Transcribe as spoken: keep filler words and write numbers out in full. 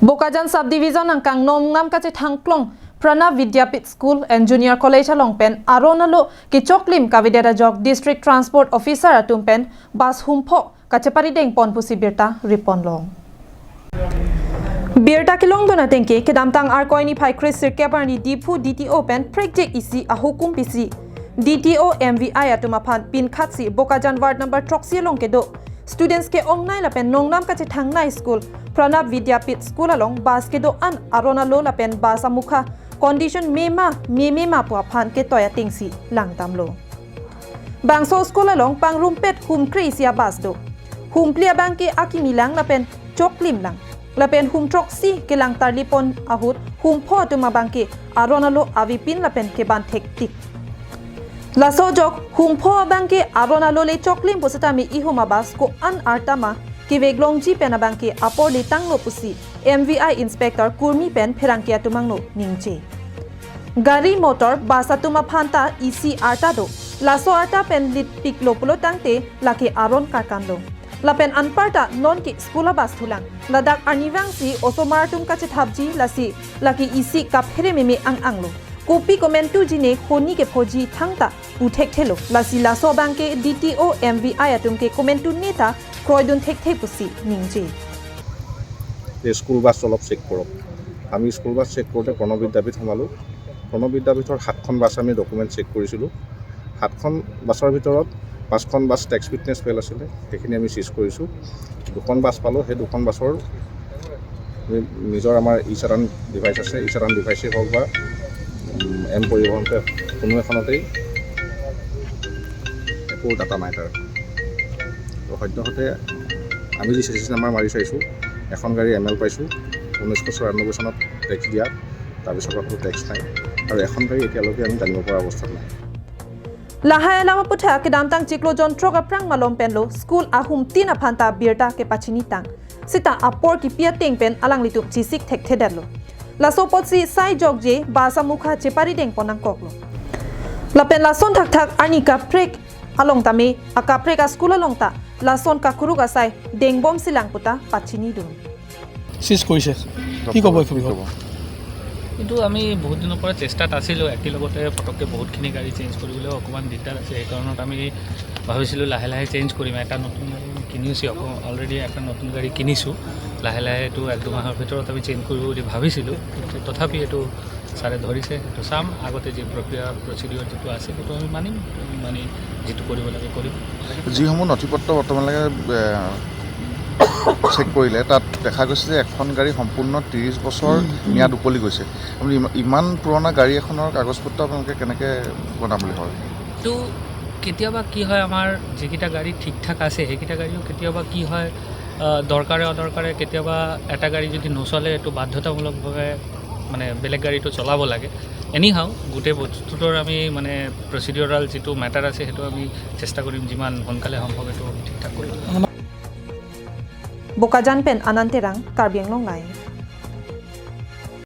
Bokajan Subdivision angkang Nongnam kachethangklong Pranab Vidyapith School and Junior College along pen aron alo kechoklim kavedet ajok District Transport Officer atum pen bus humpho kacheparideng pon pusi birta ripon long. Birta kelongdun atengke kedamtang Arkoi niphai kre sirkep arni Diphu D T O pen prekjek isi ahukum pisi D T O M V I atum aphan pinkhatsi Bokajan ward number throksi along kedo students ke-ongnei lapen Nongnam kachethangnei school Pranab Vidyapith School along bus kedo-an aron alo lapen bus amukha condition mema meme ma pu aphan ketoi atengsi langdamlo. Bangso school along pangrumpet humkre isi abus do. Humphli abangke akimi lang lapen choklim lang. Lapen hum throksi kelang tarlipon ahut humpho atum abangke aron alo avepin lapen keban thektik. Laso ajok humpho abangke aron alo le choklim pusitame ihum abus ko-an arta ma keveklongji pen abangke apor letanglo pusi M V I Inspector Kurmi pen pherangke atum angno ningje. Gari motor bus atum aphan ta isi arta do. Laso arta pen litpiklo pulo tangte lake aron karkanlo. Lapen anparta nonke school abus thulang. Ladak arnivangsi osomar atum kachethapji lasi lake isi kaphere meme ang-anglo. Kopi komentu jine honi kephoji thangta pu thekthelo. Lasi laso abangke D T O M V I atum ke komentu neta kroidun thekthe pusi ningje. যে school bus অলপ চেক কৰক। আমি school bus check কৰোঁতে প্ৰণৱ বিদ্যাপীঠ সোমালোঁ। প্ৰণৱ বিদ্যাপীঠৰ সাতখন বাছ আমি ডকুমেণ্ট চেক কৰিছিলোঁ। সাতখন বাছৰ ভিতৰত পাঁচখন বাছ টেক্স ফিটনেছ ফেইল আছিলে, সেইখিনি আমি চিজ কৰিছোঁ। দুখন বাছ পালোঁ, সেই দুখন বাছৰ নি- নিজৰ আমাৰ ই চালান ডিভাইচ আছে, ই চালান ডিভাইচেই হওক বা উম, এম পৰিবহণ পে কোনো এখনতেই একো ডাটা নাই তাৰ। তো সদ্যহতে আমি যি চি চি নাম্বাৰ মাৰি চাইছোঁ, এখন গাড়ী এম এল পাইছোঁ, ঊনৈছশ চৌৰান্নব্বৈ চনত টেক্স দিয়া, তাৰপিছৰ পৰা কোনো টেক্স নাই। আৰু এখন গাড়ী এতিয়ালৈকে আমি জানিব পৰা অৱস্থাত নাই। Lahai alam aputhak kedamtang chiklo jon throk aphrang malom penlo school ahum tin aphan ta birta kepachini tang. Sita apor kipi ateng pen alanglitum chisik thekthedetlo. Laso apotsi sai jokje bus amukha cheparideng pon nangkoklo. Lapen lason thakthak arni kaprek along tame akaprek a-school along ta lason kakuruk asai dengbomsi lang puta pachinidun. Cheese কৰিছে। কি ক'ব এই সন্দৰ্ভত? এইটো আমি বহুত দিনৰ পৰা চেষ্টাত আছিলোঁ, একেলগতে ফটককৈ বহুতখিনি গাড়ী চেঞ্জ কৰিবলৈও অকণমান দিগদাৰ আছে। সেইকাৰণত আমি ভাবিছিলোঁ লাহে লাহে চেঞ্জ কৰিম। এটা নতুন গাড়ী কিনিছোঁ, আকৌ অলৰেডি এটা নতুন গাড়ী কিনিছোঁ। লাহে লাহে এইটো এক দুমাহৰ ভিতৰত আমি চেঞ্জ কৰিব বুলি ভাবিছিলোঁ, কিন্তু তথাপি এইটো ছাৰে ধৰিছে। এইটো চাম, আগতে যি প্ৰক্ৰিয়া প্ৰচিডিঅ'ৰ যিটো আছে সেইটো আমি মানিম, মানি যিটো কৰিব লাগে কৰিম। যিসমূহ নথি পত্ৰ বৰ্তমানলৈকে চেক কৰিলে, তাত দেখা গৈছে যে এখন গাড়ী সম্পূৰ্ণ ত্ৰিছ বছৰ ম্যাদ উকলি গৈছে। আপুনি ইমা- ইমান পুৰণা গাড়ী এখনৰ কাগজ পত্ৰ আপোনালোকে কেনেকৈ বনাম বুলি ভাবে? তো কেতিয়াবা কি হয়, আমাৰ যিকেইটা গাড়ী ঠিক ঠাক আছে, সেইকেইটা গাড়ীও কেতিয়াবা কি হয়, আহ, দৰকাৰে অদৰকাৰে কেতিয়াবা এটা গাড়ী যদি নচলে, এইটো বাধ্যতামূলকভাৱে মানে বেলেগ গাড়ীটো চলাব লাগে। এনিহাও গোটেই বস্তুটোৰ আমি মানে প্ৰচিডিউৰাল যিটো মেটাৰ আছে, সেইটো আমি চেষ্টা কৰিম যিমান সোনকালে সম্ভৱ এইটো ঠিক ঠাক কৰিবলৈ। Bokajan pen Anand Terang, Karbi Anglong Live.